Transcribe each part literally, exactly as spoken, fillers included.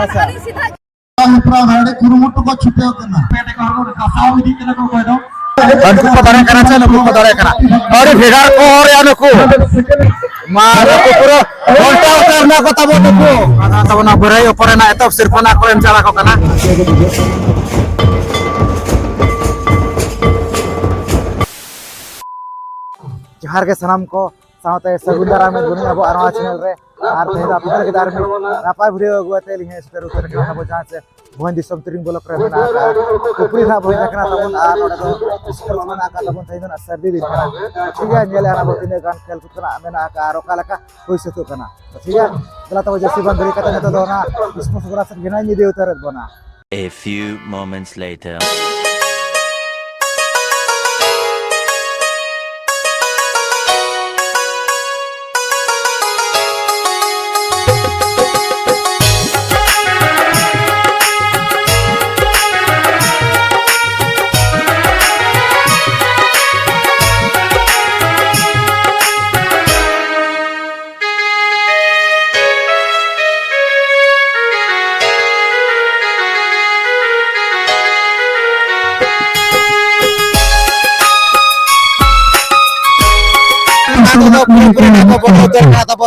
ᱟᱪᱪᱷᱟ᱾ ᱦᱮᱯᱨᱟᱣ ᱫᱚ ᱟᱹᱰᱤ ᱠᱩᱨᱩᱢᱩᱴᱩ ᱠᱚ ᱪᱷᱩᱴᱟᱹᱣ ᱠᱟᱱᱟ᱾ ᱩᱱᱠᱩ ᱠᱚ ᱫᱟᱲᱮᱭᱟᱜ ᱠᱟᱱᱟ ᱥᱮ ᱱᱩᱠᱩ ᱠᱚ ᱫᱟᱲᱮᱭᱟᱜ ᱠᱟᱱᱟ? ᱟᱹᱰᱤ ᱵᱷᱮᱜᱟᱨ ᱠᱚ ᱦᱚᱨᱮᱜᱼᱟ ᱱᱩᱠᱩ᱾ ᱢᱟ ᱱᱩᱠᱩ ᱯᱩᱨᱟᱹ ᱜᱷᱚᱱᱴᱟ ᱩᱛᱟᱹᱨ ᱮᱱᱟ ᱠᱚ ᱛᱟᱵᱚ ᱱᱩᱠᱩ᱾ ᱟᱫᱚ ᱛᱟᱵᱚ ᱱᱚᱣᱟ ᱵᱟᱹᱨᱟᱹᱭ ᱚᱯᱚᱨ ᱨᱮᱱᱟᱜ ᱮᱛᱚᱦᱚᱵ ᱥᱤᱨᱯᱷᱟᱹ ᱱᱟᱜ ᱠᱚ ᱮᱢ ᱪᱟᱞ ᱟᱠᱚ ᱠᱟᱱᱟ᱾ ᱡᱚᱦᱟᱨ ᱜᱮ ᱥᱟᱱᱟᱢ ᱠᱚ, ᱥᱟᱶᱛᱮ ᱥᱟᱹᱜᱩᱱ ᱫᱟᱨᱟᱢ ᱢᱮ ᱟᱵᱚ ᱟᱨ ᱱᱚᱣᱟ ᱪᱮᱱᱮᱞ ᱨᱮ᱾ ᱟᱨ ᱛᱮᱦᱮᱧ ᱫᱚ ᱟᱯᱮ ᱞᱟᱹᱜᱤᱫ ᱟᱨ ᱢᱤᱫ ᱱᱟᱯᱟᱭ ᱵᱷᱤᱰᱤᱭᱳ ᱟᱹᱜᱩ ᱠᱟᱛᱮ ᱞᱤᱧ ᱦᱮᱡ ᱥᱮᱴᱮᱨ ᱩᱛᱟᱹᱨ ᱟᱠᱟᱱᱟ ᱟᱵᱚ ᱡᱟᱦᱟᱸ ᱪᱮ ᱵᱷᱚᱸᱡᱽ ᱫᱤᱥᱚᱢ ᱛᱤᱨᱤᱝ ᱵᱞᱚᱠ ᱨᱮ ᱢᱮᱱᱟᱜ ᱟᱠᱟᱫᱼᱟ᱾ ᱯᱩᱠᱷᱨᱤ ᱨᱮᱱᱟᱜ ᱵᱷᱚᱸᱡᱽ ᱟᱠᱷᱲᱟ ᱛᱟᱵᱚᱱ ᱟᱨ ᱱᱚᱰᱮ ᱫᱚ ᱥᱯᱳᱨᱴᱥ ᱢᱮᱱᱟᱜ ᱟᱠᱟᱫ ᱛᱟᱵᱚᱱ᱾ ᱛᱮᱦᱮᱧ ᱫᱚ ᱱᱟᱜ ᱥᱟᱹᱨᱫᱤ ᱫᱤᱱ ᱠᱟᱱᱟ᱾ ᱴᱷᱤᱠ ᱜᱮᱭᱟ, ᱧᱮᱞᱮᱫᱼᱟ ᱟᱵᱚ ᱛᱤᱱᱟᱹᱜ ᱜᱟᱱ ᱠᱷᱮᱞ ᱠᱚ ᱢᱮᱱᱟᱜ ᱟᱠᱟᱫᱼᱟ ᱟᱨ ᱚᱠᱟ ᱞᱮᱠᱟ ᱦᱩᱭ ᱥᱟᱹᱛᱚᱜ ᱠᱟᱱᱟ᱾ ᱴᱷᱤᱠ ᱜᱮᱭᱟ, ᱫᱮᱞᱟ ᱛᱚᱵᱮ ᱡᱟᱹᱥᱛᱤ ᱵᱟᱝ ᱫᱮᱨᱤ ᱠᱟᱛᱮ ᱱᱤᱛᱚᱜ ᱫᱚ ᱚᱱᱟ ᱥᱯᱳᱨᱴᱥ ᱜᱚᱰᱟ ᱥᱮᱫ ᱜᱮ ᱱᱟᱜ ᱤᱧ ᱤᱫᱤ ᱩᱛᱟᱹᱨᱮᱫ ᱵᱚᱱᱟ᱾ A few moments later.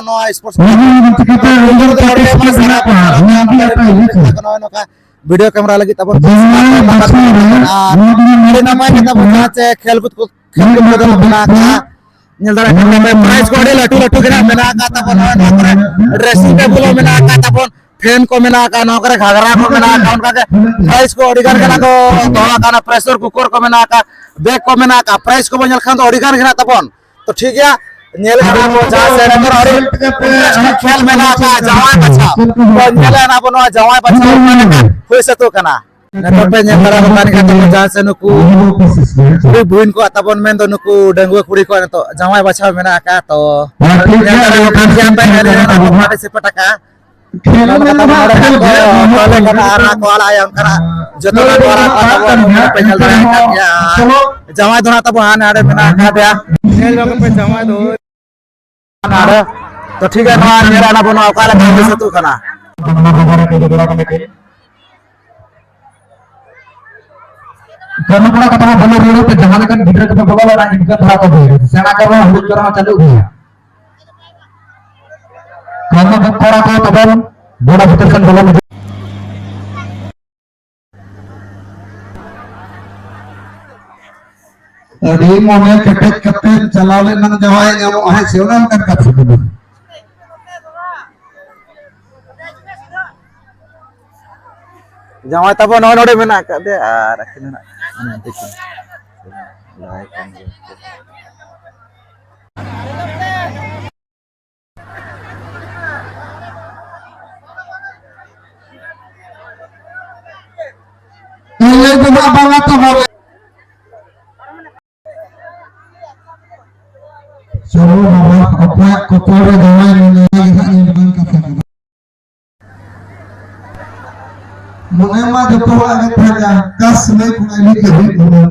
ᱱᱚᱣᱟ ᱥᱯᱳᱨᱴᱥ ᱱᱚᱜᱼᱚᱭ ᱱᱚᱝᱠᱟ ᱵᱷᱤᱰᱤᱭᱳ ᱠᱮᱢᱮᱨᱟ ᱞᱟᱹᱜᱤᱫ ᱛᱟᱵᱚᱱ ᱟᱨ ᱟᱹᱰᱤ ᱱᱟᱯᱟᱭ ᱜᱮ ᱛᱟᱵᱚᱱ ᱡᱟᱦᱟᱸ ᱪᱮ ᱠᱷᱮᱞ ᱠᱚ, ᱠᱷᱮᱞ ᱠᱚ ᱢᱮᱱᱟᱜ ᱟᱠᱟᱫᱼᱟ᱾ ᱧᱮᱞ ᱫᱟᱲᱮᱭᱟᱜ ᱠᱟᱱ ᱜᱮᱭᱟ ᱯᱮ, ᱯᱨᱟᱭᱤᱡᱽ ᱠᱚ ᱟᱹᱰᱤ ᱞᱟᱹᱴᱩ ᱞᱟᱹᱴᱩ ᱜᱮ ᱱᱟᱜ ᱢᱮᱱᱟᱜ ᱟᱠᱟᱫ ᱛᱟᱵᱚᱱᱟ᱾ ᱱᱚᱣᱟ ᱠᱚᱨᱮ ᱰᱨᱮᱥᱤᱝ ᱴᱮᱵᱩᱞ ᱦᱚᱸ ᱢᱮᱱᱟᱜ ᱟᱠᱟᱫ ᱛᱟᱵᱚᱱ, ᱯᱷᱮᱱ ᱠᱚ ᱢᱮᱱᱟᱜ ᱟᱠᱟᱫ, ᱱᱚᱣᱟ ᱠᱚᱨᱮ ᱜᱷᱟᱜᱽᱨᱟ ᱠᱚ ᱢᱮᱱᱟᱜ ᱟᱠᱟᱫ, ᱚᱱᱠᱟ ᱜᱮ ᱯᱨᱟᱭᱤᱡᱽ ᱠᱚ ᱟᱹᱰᱤ ᱜᱟᱱ ᱜᱮ ᱱᱟᱜ ᱠᱚ ᱫᱚᱦᱚ ᱟᱠᱟᱫ, ᱯᱨᱮᱥᱟᱨ ᱠᱩᱠᱟᱨ ᱠᱚ ᱢᱮᱱᱟᱜ ᱟᱠᱟᱫ, ᱵᱮᱜᱽ ᱠᱚ ᱢᱮᱱᱟᱜ ᱟᱠᱟᱫ, ᱯᱨᱟᱭᱤᱡᱽ ᱠᱚᱵᱚᱱ ᱧᱮᱞ ᱠᱷᱟᱱ ᱫᱚ ᱟᱹᱰᱤ ᱜᱟᱱ ᱜᱮ ᱱᱟᱜ ᱛᱟᱵᱚᱱ᱾ ᱛᱚ ᱴᱷᱤᱠ ᱜᱮᱭᱟ, ᱧᱮᱞ ᱠᱟᱱᱟ ᱵᱚᱱ ᱡᱟᱦᱟᱸ ᱥᱮᱫ ᱨᱮ ᱟᱹᱰᱤ ᱤᱱᱴᱟᱨᱮᱥᱴᱤᱝ ᱠᱷᱮᱞ ᱢᱮᱱᱟᱜ ᱟᱠᱟᱫ, ᱡᱟᱶᱟᱭ ᱵᱟᱪᱷᱟᱣ᱾ ᱛᱚ ᱧᱮᱞ ᱠᱟᱱᱟ ᱵᱚᱱ ᱱᱚᱣᱟ ᱡᱟᱶᱟᱭ ᱵᱟᱪᱷᱟᱣ ᱚᱠᱟ ᱞᱮᱠᱟ ᱦᱩᱭ ᱥᱟᱹᱛᱚᱜ ᱠᱟᱱᱟ᱾ ᱱᱤᱛᱚᱜ ᱯᱮ ᱧᱮᱞ ᱫᱟᱲᱮᱭᱟᱜ ᱠᱟᱱ ᱜᱮᱭᱟ ᱛᱟᱵᱚᱱ ᱡᱟᱦᱟᱸ ᱥᱮ ᱱᱩᱠᱩ ᱠᱩᱲᱤ ᱵᱩᱦᱤᱱ ᱠᱚᱣᱟᱜ ᱛᱟᱵᱚᱱ ᱢᱮᱱᱫᱚ ᱱᱩᱠᱩ ᱰᱟᱺᱜᱩᱣᱟᱹ ᱠᱩᱲᱤ ᱠᱚᱣᱟᱜ ᱱᱤᱛᱚᱜ ᱡᱟᱶᱟᱭ ᱵᱟᱪᱷᱟᱣ ᱢᱮᱱᱟᱜ ᱟᱠᱟᱫ᱾ ᱛᱚ ᱧᱮᱞ ᱫᱟᱲᱮᱭᱟᱜ ᱠᱟᱱ ᱜᱮᱭᱟ ᱯᱮ ᱟᱹᱰᱤ ᱜᱟᱱ ᱠᱚ ᱯᱟᱨᱴᱤᱥᱤᱯᱮᱴ ᱟᱠᱟᱫᱼᱟ᱾ ᱱᱚᱰᱮ ᱠᱟᱛᱷᱟ ᱵᱚᱱ ᱱᱚᱰᱮ ᱠᱷᱟᱱ ᱠᱚ ᱛᱚᱞᱮ ᱠᱟᱱᱟ ᱟᱨ ᱠᱚ ᱟᱲᱟᱜ ᱟᱭᱟ ᱚᱱᱠᱟᱱᱟᱜ ᱡᱚᱛᱚ ᱠᱚ ᱟᱲᱟᱜ ᱠᱚᱣᱟ ᱛᱟᱵᱚᱱ ᱯᱮ ᱧᱮᱞ ᱫᱟᱲᱮᱭᱟᱜ ᱠᱟᱱ ᱜᱮᱭᱟ᱾ ᱡᱟᱶᱟᱭ ᱫᱚ ᱱᱟᱜ ᱛᱟᱵᱚᱱ ᱦᱟᱱᱮ ᱦᱟᱸᱰᱮ ᱢᱮᱱᱟᱜ ᱟᱠᱟᱫᱮᱭᱟ᱾ ᱧᱮᱞ ᱧᱚᱜ ᱯᱮ ᱡᱟᱶᱟᱭ ᱫᱚ᱾ ᱟᱨ ᱛᱚ ᱴᱷᱤᱠ ᱜᱮᱭᱟ, ᱱᱚᱣᱟ ᱧᱮᱞ ᱟᱵᱚᱱ ᱱᱚᱣᱟ ᱚᱠᱟ ᱞᱮᱠᱟ ᱦᱩᱭ ᱥᱟᱹᱛᱚᱜ ᱠᱟᱱᱟ᱾ ᱚᱱᱟ ᱵᱟᱡᱟᱨ ᱨᱮ ᱠᱚ ᱡᱚᱜᱽᱲᱟ ᱠᱟᱱᱟ ᱠᱤᱱ᱾ ᱠᱟᱹᱢᱤ ᱠᱚᱲᱟ ᱠᱚ ᱛᱟᱵᱚᱱ ᱵᱚᱞᱚ ᱨᱩᱣᱟᱹᱲ ᱯᱮ, ᱡᱟᱦᱟᱸ ᱞᱮᱠᱟᱱ ᱜᱤᱫᱽᱨᱟᱹ ᱠᱚᱯᱮ ᱵᱚᱞᱚ ᱞᱮᱱᱟ, ᱤᱱᱠᱟᱹ ᱫᱷᱟᱨᱟ ᱠᱚ ᱦᱩᱭᱩᱜᱼᱟ᱾ ᱥᱮᱬᱟ ᱠᱚ ᱨᱮᱦᱚᱸ ᱦᱩᱲᱩ ᱪᱚᱨᱟ ᱦᱚᱸ ᱪᱟᱹᱞᱩᱜ ᱜᱮᱭᱟ᱾ ᱠᱟᱹᱢᱤ ᱠᱚᱲᱟ ᱠᱚ ᱛᱟᱵᱚᱱ ᱵᱚᱞᱚ ᱵᱷᱤᱛᱤᱨ ᱥᱮᱱ ᱵᱚᱞᱚ ᱞᱟᱹᱜᱤᱫ᱾ ᱟᱹᱰᱤ ᱢᱚᱱᱮ ᱠᱮᱴᱮᱡ ᱠᱟᱛᱮ ᱪᱟᱞᱟᱣ ᱞᱮᱱᱟᱝ ᱡᱟᱶᱟᱭ ᱧᱟᱢᱚᱜᱼᱟ, ᱦᱮᱸ ᱥᱮ? ᱚᱱᱮ ᱚᱱᱠᱟᱱ ᱠᱟᱛᱷᱟ ᱠᱟᱱᱟ᱾ ᱡᱟᱶᱟᱭ ᱛᱟᱵᱚ ᱱᱚᱜᱼᱚᱭ ᱱᱚᱰᱮ ᱢᱮᱱᱟᱜ ᱟᱠᱟᱫ ᱫᱮᱭᱟ ᱟᱨ ᱟᱹᱠᱤᱱ ᱫᱚ ᱱᱟᱜ ᱦᱟᱱᱮ ᱚᱱᱛᱮ ᱠᱤᱱ ᱞᱟᱦᱟᱭ ᱠᱟᱱ ᱜᱮᱭᱟ᱾ ᱤᱧ ᱞᱟᱹᱭ ᱫᱚ ᱦᱟᱸᱜ ᱵᱟᱝᱟ ᱛᱚ ᱵᱟᱵᱟ᱾ ᱪᱚᱞᱚ ᱵᱟᱵᱟ, ᱚᱠᱚᱭᱟᱜ ᱠᱚᱯᱟᱞ ᱨᱮ ᱡᱟᱶᱟᱭ ᱢᱮᱱᱟᱭᱟ, ᱦᱟᱸᱜ ᱧᱮᱞ ᱵᱟᱝ ᱠᱟᱛᱷᱟ ᱠᱟᱱᱟ᱾ ᱢᱚᱱᱮ ᱢᱟ ᱡᱚᱛᱚ ᱦᱚᱲᱟᱜ ᱜᱮ ᱛᱟᱦᱮᱱᱟ, ᱚᱠᱟ ᱥᱚᱢᱚᱭ ᱠᱷᱚᱱᱟᱜ ᱱᱤᱛ ᱫᱷᱟᱹᱵᱤᱡ ᱢᱚᱱᱮ᱾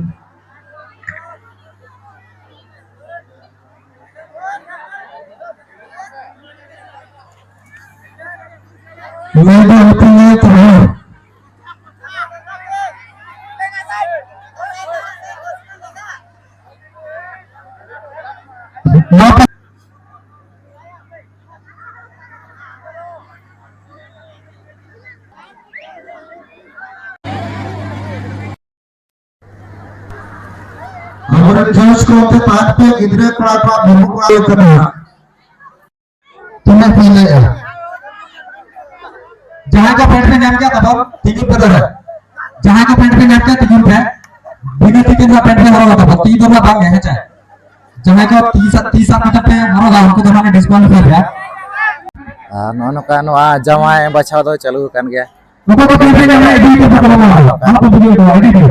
ᱞᱟᱹᱭ ᱫᱚ ᱟᱞᱚᱯᱮ ᱞᱟᱹᱭᱟ ᱛᱚᱵᱮ᱾ ᱱᱚᱣᱟ ᱟᱵᱚᱨᱮᱱ ᱡᱟᱡᱽ ᱠᱚ ᱚᱱᱛᱮ ᱛᱟᱦᱮᱱ ᱯᱮ, ᱜᱤᱫᱽᱨᱟᱹ ᱠᱚᱲᱟ ᱠᱚᱣᱟᱜ ᱵᱟᱹᱵᱩ ᱠᱚᱲᱟ ᱦᱩᱭᱩᱜ ᱠᱟᱱᱟ᱾ ᱛᱤᱱᱟᱹᱜ ᱯᱮ ᱞᱟᱹᱭᱮᱜᱼᱟ? ᱡᱟᱦᱟᱸᱭ ᱠᱚ ᱯᱮᱱᱴ ᱯᱮ ᱧᱟᱢ ᱠᱮᱫ ᱛᱟᱵᱚᱱ, ᱛᱤᱸᱜᱩᱱ ᱯᱮ ᱫᱚᱦᱲᱟ᱾ ᱡᱟᱦᱟᱸᱭ ᱠᱚ ᱯᱮᱱᱴ ᱯᱮ ᱧᱟᱢ ᱠᱮᱫ, ᱛᱤᱸᱜᱩᱱ ᱯᱮ᱾ ᱵᱤᱱᱟᱹ ᱛᱤ ᱛᱮ ᱱᱚᱣᱟ ᱯᱮᱱᱴ ᱯᱮ ᱦᱚᱨᱚᱜᱟ ᱛᱟᱵᱚᱱ, ᱛᱤ ᱫᱚ ᱱᱚᱣᱟ ᱵᱟᱝ ᱜᱮ, ᱦᱮᱸ ᱪᱮ? ᱡᱟᱦᱟᱸᱭ ᱠᱚ ᱛᱤ ᱥᱟᱵ, ᱛᱤ ᱥᱟᱵ ᱠᱟᱛᱮ ᱯᱮ ᱦᱚᱨᱚᱜᱟ, ᱩᱱᱠᱩ ᱫᱚ ᱢᱟᱱᱮ ᱰᱤᱥᱠᱣᱟᱞᱤᱯᱷᱟᱭ ᱜᱮᱭᱟ᱾ ᱟᱨ ᱱᱚᱜᱼᱚ ᱱᱚᱝᱠᱟ ᱱᱚᱣᱟ ᱡᱟᱶᱟᱭ ᱵᱟᱪᱷᱟᱣ ᱫᱚ ᱪᱟᱹᱞᱩ ᱟᱠᱟᱱ ᱜᱮᱭᱟ᱾ ᱚᱠᱚᱭ ᱠᱚ ᱯᱮᱱᱴ ᱯᱮ ᱧᱟᱢᱟ, ᱤᱫᱤ ᱯᱮ ᱛᱟᱵᱚᱱᱟ, ᱟᱞᱚ ᱯᱮ ᱵᱟᱹᱜᱤ ᱦᱚᱴᱚᱣᱟ, ᱤᱫᱤ ᱯᱮ᱾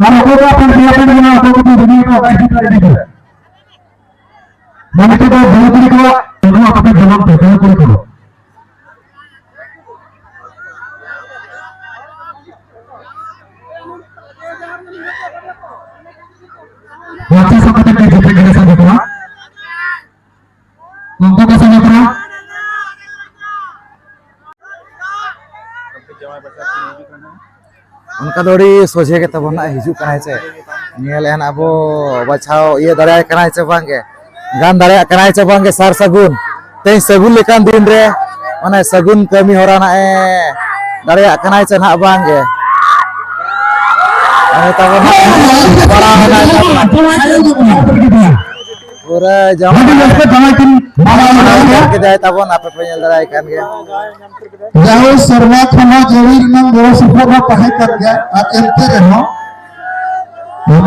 ᱟᱨ ᱚᱠᱚᱭ ᱠᱚᱣᱟᱜ ᱯᱮᱱᱴ ᱯᱮ ᱧᱟᱢᱟ, ᱚᱠᱚᱭ ᱠᱚ ᱯᱮ ᱵᱟᱹᱜᱤ ᱦᱚᱴᱚᱣᱟ, ᱤᱫᱤ ᱯᱮ, ᱤᱫᱤ ᱯᱮ᱾ ᱢᱟ ᱱᱤᱛᱚᱜ ᱫᱚ ᱵᱟᱹᱦᱩ ᱠᱩᱲᱤ ᱠᱚ, ᱱᱚᱣᱟ ᱠᱚᱯᱮ ᱡᱚᱢᱟᱱ ᱯᱮ, ᱵᱟᱹᱦᱩ ᱠᱩᱲᱤ ᱠᱚ᱾ ᱯᱚᱸᱪᱤᱥ ᱥᱚ ᱠᱟᱛᱮ ᱯᱮ ᱡᱚᱛᱚ ᱜᱮᱞᱮ ᱥᱟᱵ ᱠᱚᱣᱟ᱾ ᱩᱱᱠᱩ ᱠᱚ ᱥᱟᱵ ᱠᱚᱣᱟ᱾ ᱚᱱᱠᱟ ᱫᱚ ᱟᱹᱰᱤ ᱥᱚᱡᱷᱮ ᱜᱮ ᱛᱟᱵᱚᱱ ᱱᱟᱜ ᱦᱤᱡᱩᱜ ᱠᱟᱱᱟᱭ ᱥᱮ᱾ ᱧᱮᱞᱮᱫᱼᱟ ᱱᱟᱜ ᱟᱵᱚ ᱵᱟᱪᱷᱟᱣ ᱤᱭᱟᱹ ᱫᱟᱲᱮᱭᱟᱭ ᱠᱟᱱᱟᱭ ᱥᱮ ᱵᱟᱝ ᱜᱮ, ᱜᱟᱱ ᱫᱟᱲᱮᱭᱟᱜ ᱠᱟᱱᱟᱭ ᱥᱮ ᱵᱟᱝ ᱜᱮ ᱥᱟᱨ ᱥᱟᱹᱜᱩᱱ᱾ ᱛᱮᱦᱮᱧ ᱥᱟᱹᱜᱩᱱ ᱞᱮᱠᱟᱱ ᱫᱤᱱ ᱨᱮ ᱢᱟᱱᱮ ᱥᱟᱹᱜᱩᱱ ᱠᱟᱹᱢᱤ ᱦᱚᱨᱟ ᱱᱟᱜ ᱮ ᱫᱟᱲᱮᱭᱟᱜ ᱠᱟᱱᱟᱭ ᱥᱮ ᱱᱟᱜ ᱵᱟᱝ ᱜᱮ᱾ ᱟᱨ ᱛᱟᱵᱚᱱ ᱯᱟᱲᱟᱣ ᱮᱱᱟᱭ ᱛᱟᱵᱚᱱ᱾ ᱯᱩᱨᱟᱹ ᱡᱟᱢᱟ ᱠᱮᱫᱟᱭ ᱛᱟᱵᱚᱱ, ᱟᱯᱮ ᱯᱮ ᱧᱮᱞ ᱫᱟᱲᱮᱭᱟᱭ ᱠᱟᱱ ᱜᱮᱭᱟ᱾ ᱡᱟᱦᱳ, ᱥᱮᱨᱢᱟ ᱠᱷᱚᱱ ᱦᱚᱸ ᱡᱟᱹᱲᱤ ᱨᱮᱱᱟᱜ ᱜᱚᱲᱚ ᱥᱚᱯᱚᱦᱚᱫ ᱦᱚᱸ ᱛᱟᱦᱮᱸ ᱠᱟᱱ ᱜᱮᱭᱟ, ᱟᱨ ᱮᱱᱛᱮ ᱨᱮᱦᱚᱸ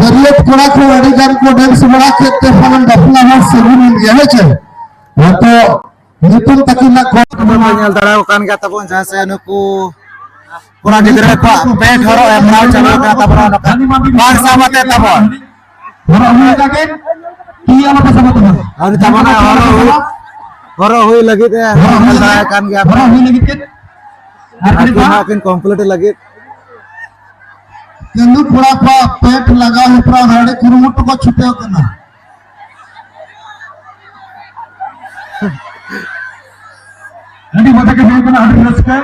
ᱵᱟᱹᱨᱭᱟᱹᱛ ᱠᱚᱲᱟ ᱠᱚ ᱟᱹᱰᱤ ᱜᱟᱱ ᱠᱚ ᱰᱮᱱᱥ ᱵᱟᱲᱟ ᱠᱮᱫ ᱛᱮ ᱯᱟᱞᱮᱱ ᱵᱟᱯᱞᱟ ᱦᱚᱸ ᱥᱟᱹᱜᱩᱱ ᱮᱱ ᱜᱮᱭᱟ, ᱦᱮᱸ ᱪᱮ? ᱦᱚᱭᱛᱚ ᱧᱩᱛᱩᱢ ᱛᱟᱹᱠᱤᱱᱟᱜ ᱠᱚ ᱧᱮᱞ ᱫᱟᱲᱮᱭᱟᱠᱚ ᱠᱟᱱ ᱜᱮᱭᱟ ᱛᱟᱵᱚᱱ, ᱡᱟᱦᱟᱸ ᱥᱮ ᱱᱩᱠᱩ ᱠᱚᱲᱟ ᱜᱤᱫᱽᱨᱟᱹ ᱠᱚᱣᱟᱜ ᱯᱮᱱᱴ ᱦᱚᱨᱚᱜ ᱦᱮᱯᱨᱟᱣ ᱪᱟᱹᱞᱩ ᱟᱠᱟᱱᱟ ᱛᱟᱵᱚᱱᱟ, ᱱᱚᱝᱠᱟ ᱵᱟᱝ ᱥᱟᱵ ᱟᱛᱮ ᱛᱟᱵᱚᱱ᱾ ᱦᱚᱨᱚᱜ ᱦᱩᱭ ᱞᱟᱹᱜᱤᱫ ᱛᱤ ᱟᱞᱚᱯᱮ ᱥᱟᱵᱟ ᱛᱟᱵᱚᱱ᱾ ᱟᱨ ᱛᱟᱵᱚᱱᱟ ᱦᱚᱨᱚᱜ ᱦᱩᱭ, ᱦᱚᱨᱚᱜ ᱦᱩᱭ ᱞᱟᱹᱜᱤᱫ ᱮ ᱦᱚᱨᱚᱜ ᱦᱩᱭ ᱧᱮᱞ ᱞᱟᱹᱜᱤᱫ, ᱫᱟᱲᱮᱭᱟᱜ ᱠᱟᱱ ᱜᱮᱭᱟ ᱯᱮ᱾ ᱦᱚᱨᱚᱜ ᱦᱩᱭ ᱞᱟᱹᱜᱤᱫ ᱪᱮᱫ? ᱟᱨ ᱟᱨ ᱠᱤᱱ ᱠᱟᱹᱴᱤᱡ ᱦᱟᱸᱜ ᱠᱤᱱ ᱠᱚᱢᱯᱞᱤᱴ ᱞᱟᱹᱜᱤᱫ᱾ ᱪᱟᱸᱫᱩ ᱠᱚᱲᱟ ᱠᱚᱣᱟᱜ ᱯᱮᱱᱴ ᱞᱟᱜᱟᱣ ᱦᱮᱯᱨᱟᱣ ᱨᱮ ᱟᱹᱰᱤ ᱠᱩᱨᱩᱢᱩᱴᱩ ᱠᱚ ᱪᱷᱩᱴᱟᱹᱣ ᱠᱟᱱᱟ᱾ ᱟᱹᱰᱤ ᱢᱚᱡᱟ ᱜᱮ ᱦᱩᱭᱩᱜ ᱠᱟᱱᱟ, ᱟᱹᱰᱤ ᱨᱟᱹᱥᱠᱟᱹ,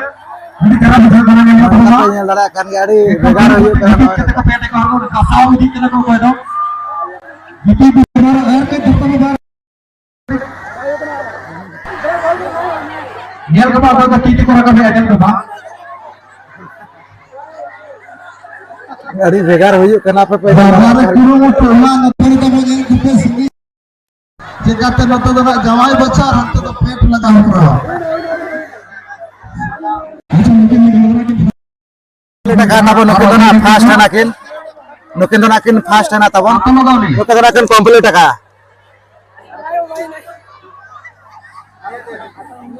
ᱟᱹᱰᱤ ᱪᱮᱦᱨᱟ ᱵᱩᱡᱷᱟᱹᱜ ᱠᱟᱱᱟ ᱧᱮᱞ ᱧᱟᱯᱟᱢ ᱢᱟ᱾ ᱧᱮᱞ ᱫᱟᱲᱮᱭᱟᱜ ᱠᱟᱱ ᱜᱮᱭᱟ, ᱟᱹᱰᱤ ᱮᱠᱟᱞ ᱵᱷᱮᱜᱟᱨ ᱛᱮ ᱦᱩᱭᱩᱜ ᱠᱟᱱᱟ ᱡᱩᱢᱤᱫ ᱱᱚᱣᱟ ᱠᱟᱛᱮ ᱨᱮ᱾ ᱠᱚ ᱯᱮᱱᱴ ᱠᱚ ᱦᱚᱨᱚᱜ ᱠᱟᱜᱼᱟ, ᱥᱟᱶ ᱤᱫᱤᱜ ᱠᱟᱱᱟ ᱠᱚ ᱚᱠᱚᱭ ᱫᱚ᱾ ᱡᱩᱫᱤ ᱵᱤᱱ ᱨᱚᱲᱟ, ᱟᱨ ᱠᱟᱹᱡ ᱡᱚᱛᱚ ᱜᱮ ᱵᱟᱝ᱾ ᱧᱮᱞ ᱠᱚᱢᱟ ᱚᱠᱚᱭ ᱠᱚ ᱛᱤ ᱛᱮᱠᱚ ᱨᱟᱠᱟᱵᱮᱜᱼᱟ, ᱧᱮᱞ ᱠᱚᱢᱟ᱾ ᱟᱹᱰᱤ ᱵᱷᱮᱜᱟᱨ ᱦᱩᱭᱩᱜ ᱠᱟᱱᱟ, ᱟᱯᱮ ᱯᱮ ᱵᱟᱵᱟ ᱨᱮ ᱠᱩᱨᱩᱢᱩᱴᱩ, ᱚᱱᱟ ᱱᱚᱛᱮ ᱨᱮ ᱛᱟᱵᱚ ᱧᱮᱞ ᱠᱚᱯᱮ ᱥᱟᱺᱜᱤᱧ᱾ ᱪᱮᱠᱟᱛᱮ ᱱᱚᱛᱮ ᱫᱚ ᱱᱟᱜ ᱡᱟᱶᱟᱭ ᱵᱟᱪᱷᱟ ᱟᱨ ᱦᱟᱱᱛᱮ ᱫᱚ ᱯᱮᱱᱴ ᱞᱟᱜᱟᱣ ᱠᱚᱨᱟᱣ᱾ ᱴᱟᱠᱟ ᱱᱟᱵᱚ, ᱱᱩᱠᱤᱱ ᱫᱚ ᱱᱟᱜ ᱯᱷᱟᱥᱴ ᱮᱱᱟ ᱠᱤᱱ, ᱱᱩᱠᱤᱱ ᱫᱚ ᱱᱟᱜ ᱠᱤᱱ ᱯᱷᱟᱥᱴ ᱮᱱᱟ ᱛᱟᱵᱚᱱ, ᱱᱩᱠᱤᱱ ᱫᱚ ᱱᱟᱜ ᱠᱤᱱ ᱠᱚᱢᱯᱞᱤᱴ ᱟᱠᱟᱫᱼᱟ᱾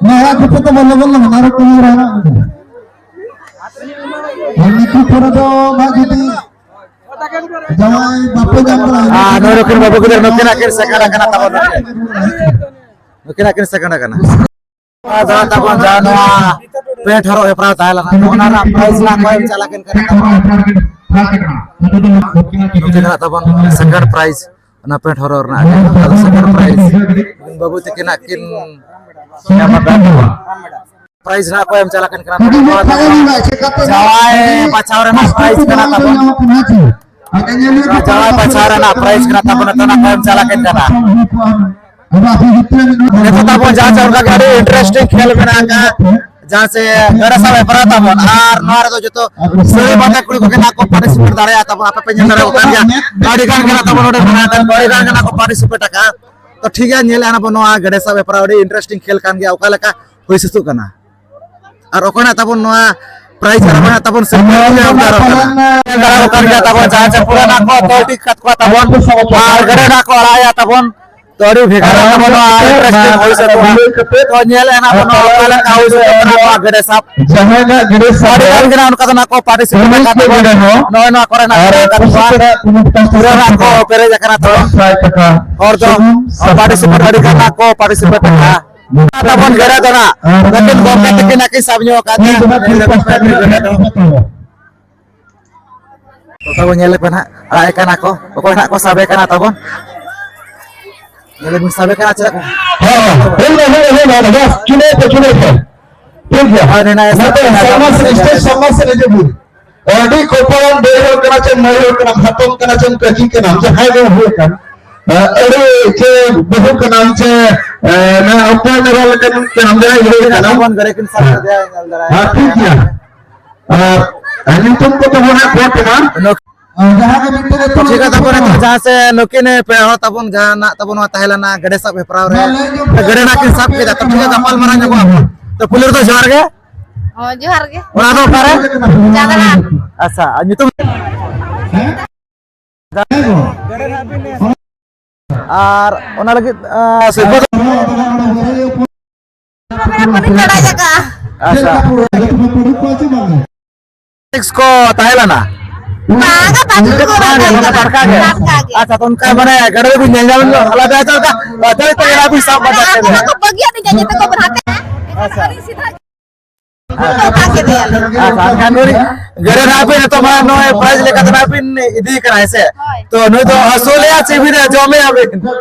ᱱᱚᱣᱟ ᱠᱚᱛᱮ ᱫᱚ ᱵᱚᱞᱚ ᱵᱚᱞᱚ ᱚᱱᱟ ᱨᱮ ᱠᱚᱢ ᱨᱚᱲᱟ᱾ ᱟᱨ ᱱᱩᱠᱩ ᱯᱚᱨᱮ ᱫᱚ ᱱᱟᱜ ᱡᱩᱫᱤ ᱡᱟᱶᱟᱭ ᱵᱟᱯᱮ ᱧᱟᱢ ᱠᱟᱱᱟ, ᱟᱨ ᱱᱩᱭ ᱱᱩᱠᱤᱱ ᱵᱟᱹᱵᱩ ᱜᱤᱫᱽᱨᱟᱹ ᱱᱩᱠᱤᱱᱟᱜ ᱠᱤᱱ ᱥᱮᱠᱮᱱᱰ ᱟᱠᱟᱱᱟ ᱛᱟᱵᱚᱱ, ᱱᱩᱠᱤᱱ, ᱱᱩᱠᱤᱱᱟᱜ ᱠᱤᱱ ᱥᱮᱠᱮᱱᱰ ᱟᱠᱟᱱᱟ᱾ ᱫᱟᱫᱟ ᱛᱟᱵᱚᱱ ᱡᱟᱦᱟᱸ ᱱᱚᱣᱟ ᱯᱮᱱᱴ ᱦᱚᱨᱚᱜ ᱦᱮᱯᱨᱟᱣ ᱛᱟᱦᱮᱸ ᱞᱮᱱᱟ, ᱚᱱᱟ ᱨᱮᱱᱟᱜ ᱯᱨᱟᱭᱤᱡᱽ ᱨᱮᱱᱟᱜ ᱠᱚᱭᱮᱱ ᱪᱟᱞᱟᱜ ᱠᱟᱱ ᱠᱟᱱᱟ ᱛᱟᱵᱚᱱ᱾ ᱱᱩᱠᱤᱱ ᱫᱚ ᱱᱟᱜ ᱛᱟᱵᱚᱱ ᱥᱮᱠᱮᱱᱰ ᱯᱨᱟᱭᱤᱡᱽ, ᱚᱱᱟ ᱯᱮᱱᱴ ᱦᱚᱨᱚᱜ ᱨᱮᱱᱟᱜ ᱜᱮ᱾ ᱟᱫᱚ ᱥᱮᱠᱮᱱᱰ ᱯᱨᱟᱭᱤᱡᱽ ᱵᱟᱹᱵᱩ ᱛᱟᱹᱠᱤᱱᱟᱜ ᱠᱤᱱ ᱧᱟᱢ ᱟᱠᱟᱫ ᱛᱟᱵᱚᱱᱟ᱾ ᱯᱨᱟᱭᱤᱡᱽ ᱱᱟᱜ ᱠᱚ ᱮᱢ ᱪᱟᱞᱟᱜ ᱠᱟᱱ ᱠᱟᱱᱟ᱾ ᱡᱟᱶᱟᱭ ᱵᱟᱪᱷᱟᱣ ᱨᱮᱱᱟᱜ ᱯᱨᱟᱭᱤᱡᱽ ᱠᱟᱱᱟ ᱛᱟᱵᱚᱱ᱾ ᱡᱟᱶᱟᱭ ᱵᱟᱪᱷᱟᱣ ᱨᱮᱱᱟᱜ ᱯᱨᱟᱭᱤᱡᱽ ᱠᱟᱱᱟ ᱛᱟᱵᱚᱱ, ᱱᱤᱛᱚᱜ ᱱᱟᱜ ᱠᱚ ᱮᱢ ᱪᱟᱞᱟᱜ ᱠᱟᱱ ᱠᱟᱱᱟ᱾ ᱱᱤᱛᱚᱜ ᱛᱟᱵᱚᱱ ᱡᱟᱦᱟᱸ ᱪᱮ ᱚᱱᱠᱟ ᱜᱮ ᱟᱹᱰᱤ interesting ᱠᱷᱮᱞ ᱢᱮᱱᱟᱜ ᱟᱠᱟᱫ, ᱡᱟᱦᱟᱸ ᱪᱮ ᱜᱟᱰᱟ ᱥᱟᱵ ᱦᱮᱯᱨᱟᱣ ᱛᱟᱵᱚᱱ, ᱟᱨ ᱱᱚᱣᱟ ᱨᱮᱫᱚ ᱡᱚᱛᱚ ᱥᱟᱹᱲᱤ ᱵᱟᱸᱫᱮ ᱠᱩᱲᱤ ᱠᱚᱜᱮ ᱱᱟᱜ ᱠᱚ participate ᱫᱟᱲᱮᱭᱟᱜᱼᱟ ᱛᱟᱵᱚᱱ᱾ ᱟᱯᱮ ᱯᱮ ᱧᱮᱞ ᱫᱟᱲᱮᱭᱟᱜ ᱠᱟᱱ ᱜᱮᱭᱟ, ᱟᱹᱰᱤ ᱜᱟᱱ ᱜᱮ ᱱᱟᱜ ᱛᱟᱵᱚᱱ ᱱᱚᱰᱮ ᱢᱮᱱᱟᱜ ᱟᱠᱟᱫ ᱠᱚᱣᱟ, ᱟᱹᱰᱤ ᱜᱟᱱ ᱜᱮ ᱱᱟᱜ ᱠᱚ participate ᱟᱠᱟᱫᱼᱟ᱾ ᱛᱚ ᱴᱷᱤᱠ ᱜᱮᱭᱟ, ᱧᱮᱞᱮᱫᱼᱟ ᱵᱚᱱ ᱱᱚᱣᱟ ᱜᱟᱰᱟ ᱥᱟᱵ ᱦᱮᱯᱨᱟᱣ ᱟᱹᱰᱤ interesting ᱠᱷᱮᱞ ᱠᱟᱱ ᱜᱮᱭᱟ, ᱚᱠᱟ ᱞᱮᱠᱟ ᱦᱩᱭ ᱥᱟᱹᱛᱚᱜ ᱠᱟᱱᱟ᱾ ᱟᱨ ᱚᱠᱚᱭ ᱱᱟᱜ ᱛᱟᱵᱚᱱ ᱱᱚᱣᱟ prize ᱟᱨ ᱚᱠᱚᱭ ᱱᱟᱜ ᱛᱟᱵᱚᱱ ᱥᱤᱨᱯᱟᱹ ᱧᱟᱢ ᱫᱟᱲᱮᱭᱟᱜ ᱠᱟᱱᱟ᱾ ᱧᱮᱞ ᱫᱟᱲᱮᱭᱟᱜ ᱠᱟᱱ ᱜᱮᱭᱟ ᱛᱟᱵᱚᱱ, ᱡᱟᱦᱟᱸ ᱪᱮ ᱯᱩᱨᱟᱹ ᱱᱟᱜ ᱠᱚ ᱛᱚᱞ ᱴᱷᱤᱠ ᱠᱟᱫ ᱠᱚᱣᱟ ᱛᱟᱵᱚᱱ, ᱟᱨ ᱜᱟᱹᱰᱤ ᱱᱟᱜ ᱠᱚ ᱟᱲᱟᱜ ᱮᱭᱟ ᱛᱟᱵᱚᱱ᱾ ᱛᱚ ᱟᱹᱰᱤ ᱵᱷᱮᱜᱟᱨ ᱛᱟᱵᱚᱱ ᱱᱚᱣᱟ interesting ᱦᱩᱭ ᱥᱟᱹᱛᱚᱜᱼᱟ᱾ ᱛᱚ ᱧᱮᱞ ᱮᱱᱟ ᱵᱚᱱ ᱱᱚᱣᱟ ᱚᱠᱟ ᱞᱮᱠᱟ ᱦᱩᱭ ᱥᱟᱹᱛᱚᱜ ᱠᱟᱱᱟ ᱱᱚᱣᱟ ᱜᱟᱹᱰᱤ ᱥᱟᱵ᱾ ᱡᱟᱦᱟᱸᱭ ᱱᱟᱜ ᱜᱟᱹᱰᱤ ᱥᱟᱵ ᱟᱹᱰᱤ ᱜᱟᱱ ᱜᱮ ᱱᱟᱜ ᱚᱱᱠᱟ ᱫᱚ ᱱᱟᱜ ᱠᱚ participate ᱟᱠᱟᱫ ᱛᱟᱵᱚᱱ᱾ ᱱᱚᱜᱼᱚᱭ ᱱᱚᱣᱟ ᱠᱚᱨᱮ ᱱᱟᱜ ᱟᱨ ᱢᱮᱱᱟᱜ ᱟᱠᱟᱫ ᱠᱚᱣᱟ᱾ ᱯᱩᱨᱟᱹ ᱱᱟᱜ ᱠᱚ ᱯᱮᱨᱮᱡ ᱟᱠᱟᱱᱟ ᱛᱟᱵᱚᱱ᱾ ᱦᱚᱲ ᱫᱚ participate ᱟᱹᱰᱤ ᱜᱟᱱ ᱱᱟᱜ ᱠᱚ participate ᱟᱠᱟᱫᱼᱟ᱾ ᱛᱟᱵᱚᱱ ᱜᱟᱹᱰᱤ ᱫᱚ ᱱᱟᱜ ᱱᱩᱠᱤᱱ ᱜᱚᱢᱠᱮ ᱛᱟᱹᱠᱤᱱ ᱱᱟᱜ ᱠᱤᱱ ᱥᱟᱵ ᱧᱚᱜ ᱟᱠᱟᱫ ᱜᱮᱭᱟ᱾ ᱛᱟᱵᱚᱱ ᱧᱮᱞ ᱯᱮ ᱱᱟᱜ, ᱟᱲᱟᱜ ᱮ ᱠᱟᱱᱟ ᱠᱚ, ᱚᱠᱚᱭ ᱱᱟᱜ ᱠᱚ ᱥᱟᱵᱮ ᱠᱟᱱᱟ ᱛᱟᱵᱚᱱ᱾ ᱧᱮᱞ ᱵᱤᱱ ᱥᱟᱵᱮ ᱠᱟᱱᱟ ᱪᱮᱫ? ᱦᱮᱸ, ᱦᱮᱸ, ᱦᱩᱭ ᱱᱟ, ᱦᱩᱭ ᱱᱟ, ᱦᱩᱭ ᱱᱟ, ᱵᱟᱥ, ᱪᱩᱱᱟᱹᱣ ᱯᱮ, ᱪᱩᱱᱟᱹᱣ ᱯᱮ᱾ ᱴᱷᱤᱠ ᱜᱮᱭᱟ᱾ ᱦᱳᱭ, ᱱᱮ, ᱱᱮ, ᱱᱚᱛᱮ ᱥᱟᱵ ᱥᱟᱢᱟᱝ ᱥᱮᱫ, ᱥᱟᱵ stage ᱥᱟᱢᱟᱝ ᱥᱮᱫ ᱦᱤᱡᱩᱜ ᱵᱤᱱ᱾ ᱟᱹᱰᱤ ᱠᱚᱯᱟᱞᱟᱱ ᱫᱟᱹᱭ ᱦᱚᱲ ᱠᱟᱱᱟ ᱪᱮᱢ, ᱢᱟᱹᱭ ᱦᱚᱲ ᱠᱟᱱᱟᱢ, ᱦᱟᱛᱚᱢ ᱠᱟᱱᱟ ᱪᱮᱢ, ᱠᱟᱹᱠᱤ ᱠᱟᱱᱟᱢ, ᱡᱟᱦᱟᱸᱭ ᱜᱮᱢ ᱦᱩᱭ ᱟᱠᱟᱱ, ᱟᱹᱰᱤ ᱪᱮ ᱵᱟᱹᱦᱩ ᱠᱟᱱᱟᱢ ᱪᱮ, ᱮ, ᱱᱟ ᱚᱠᱚᱭ ᱱᱟᱜᱟᱢ ᱞᱮᱠᱟᱱ ᱠᱟᱱᱟᱢ, ᱡᱟᱦᱟᱸᱭ ᱜᱮ ᱦᱩᱭ ᱠᱟᱱᱟᱢ᱾ ᱛᱟᱵᱚᱱ ᱜᱟᱹᱰᱤ ᱠᱤᱱ ᱥᱟᱵ ᱠᱮᱫᱮᱭᱟ, ᱧᱮᱞ ᱫᱟᱲᱮᱭᱟᱜ ᱦᱮᱸ, ᱠᱟᱱᱟ᱾ ᱴᱷᱤᱠ ᱜᱮᱭᱟ᱾ ᱟᱨ, ᱟᱨ ᱧᱩᱛᱩᱢ ᱠᱚ ᱛᱟᱵᱚᱱ ᱦᱟᱸᱜ ᱯᱷᱳᱱ ᱛᱮ ᱢᱟ᱾ ᱴᱷᱤᱠ ᱜᱮᱭᱟ, ᱛᱟᱯᱚᱨᱮ ᱱᱤᱛᱚᱜ ᱡᱟᱦᱟᱸ ᱥᱮ ᱱᱩᱠᱤᱱ ᱯᱮᱲᱟ ᱦᱚᱲ ᱛᱟᱵᱚᱱ ᱡᱟᱦᱟᱸ ᱱᱟᱜ ᱛᱟᱵᱚᱱ ᱱᱚᱣᱟ ᱛᱟᱦᱮᱸ ᱞᱮᱱᱟ ᱜᱟᱹᱰᱤ ᱥᱟᱵ ᱦᱮᱯᱨᱟᱣ ᱨᱮ, ᱜᱟᱹᱰᱤ ᱱᱟᱜ ᱠᱤᱱ ᱥᱟᱵ ᱠᱮᱫᱟ, ᱛᱚ ᱴᱷᱤᱠ ᱜᱮᱭᱟ, ᱜᱟᱯᱟᱞ ᱢᱟᱨᱟᱣ ᱧᱚᱜᱚᱜ ᱟᱵᱚᱱ᱾ ᱛᱚ ᱯᱩᱭᱞᱩ ᱨᱮᱫᱚ ᱡᱚᱦᱟᱨ ᱜᱮ᱾ ᱦᱚᱸ, ᱡᱚᱦᱟᱨ ᱜᱮ᱾ ᱚᱲᱟᱜ ᱫᱚ ᱚᱠᱟᱨᱮ? ᱪᱟᱸᱫᱽᱲᱟ᱾ ᱟᱪᱪᱷᱟ, ᱟᱨ ᱧᱩᱛᱩᱢ? ᱟᱨ ᱚᱱᱟ ᱞᱟᱹᱜᱤᱫ, ᱟᱸ, ᱥᱤᱨᱯᱟᱹ ᱫᱚ ᱵᱟᱹᱞᱤᱧ ᱵᱟᱲᱟᱭ ᱟᱠᱟᱫᱼᱟ᱾ ᱟᱪᱪᱷᱟ᱾ ᱠᱚ ᱛᱟᱦᱮᱸ ᱞᱮᱱᱟ? ᱵᱟᱝᱟ, ᱵᱟᱝᱟ, ᱵᱟᱝᱟ, ᱴᱟᱴᱠᱟ ᱜᱮ? ᱴᱟᱴᱠᱟ ᱜᱮ᱾ ᱟᱪᱪᱷᱟ, ᱛᱚ ᱚᱱᱠᱟ ᱢᱟᱱᱮ ᱜᱟᱹᱰᱤ ᱨᱮᱵᱤᱱ ᱧᱮᱞ ᱧᱟᱢ ᱞᱮᱱᱟ, ᱟᱞᱟᱫᱟ ᱪᱮᱫ ᱞᱮᱠᱟ? ᱟᱪᱪᱷᱟ, ᱱᱤᱛᱚᱜ ᱧᱮᱞ ᱟᱵᱤᱱ ᱥᱟᱵ ᱠᱟᱛᱮ᱾ ᱟᱠᱚ ᱢᱟᱠᱚ ᱵᱟᱹᱜᱤᱭᱟᱫ ᱞᱤᱧᱟ ᱡᱮᱛᱮ ᱠᱚ ᱵᱚᱱ ᱦᱟᱛᱮ᱾ ᱟᱪᱪᱷᱟ᱾ ᱟᱪᱪᱷᱟ, ᱮᱱᱠᱷᱟᱱ ᱱᱩᱭ ᱜᱟᱹᱰᱤ ᱨᱮ ᱟᱯᱮ ᱱᱤᱛᱚᱜ ᱢᱟ ᱱᱚᱜᱼᱚᱭ prize ᱞᱮᱠᱟᱛᱮ ᱱᱟᱜ ᱵᱤᱱ ᱤᱫᱤ ᱠᱟᱱᱟ, ᱦᱮᱸ ᱥᱮ? ᱦᱳᱭ᱾ ᱛᱚ ᱱᱩᱭ ᱫᱚ ᱟᱹᱥᱩᱞᱮᱭᱟ ᱥᱮ ᱵᱤᱱ ᱡᱚᱢᱮᱭᱟ ᱵᱤᱱ?